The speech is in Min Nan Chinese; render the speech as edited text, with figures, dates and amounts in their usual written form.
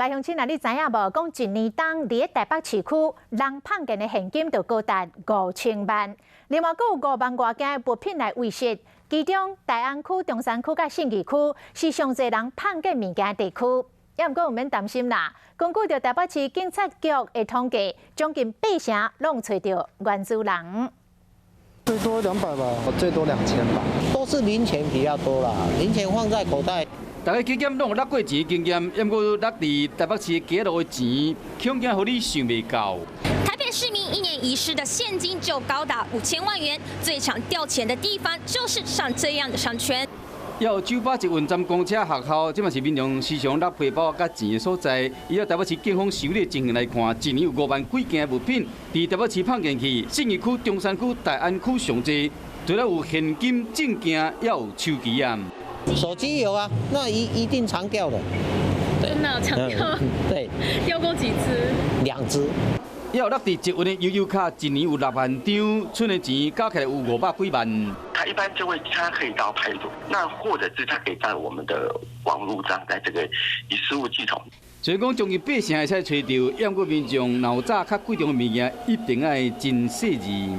各鄉親啊，你知影無？講一年當佇咧台北市區，人捌見的現金就高達5000萬，另外閣有5萬外件的物品來遺失。其中大安區、中山區佮信義區是上濟人捌見物件的地區。也毋過毋免擔心啦，根據著台北市警察局的統計，將近八成攏揣著原主人。最多200吧，最多2000吧，都是零錢比較多啦，零錢放在口袋。大家加減攏有落過錢經驗，毋過落佇台北市街路的錢，恐驚予你想袂到。台北市民一年遺失的現金就高達5000萬元，最常掉錢的地方就是像這樣的商圈。猶有酒吧、捷運站、公車、學校，這嘛是民眾時常落皮包佮錢的所在。以台北市警方收理情形來看，一年有5萬幾件物品佇台北市捌見去，信義區、中山區、大安區上濟，除了有現金、證件，也有手機啊。手機有啊，那一定常掉的。真的常掉？對。掉過幾次？兩隻。猶有落佇捷運的悠遊卡，一年有6萬張，賰的錢加起來有500幾萬。他一般就會，他可以到派出所，那或者是他可以在我們的網路上，在這個遺失物系統。雖然講將近八成會使揣著，毋過民眾若有早較貴重的物件，一定愛真細膩。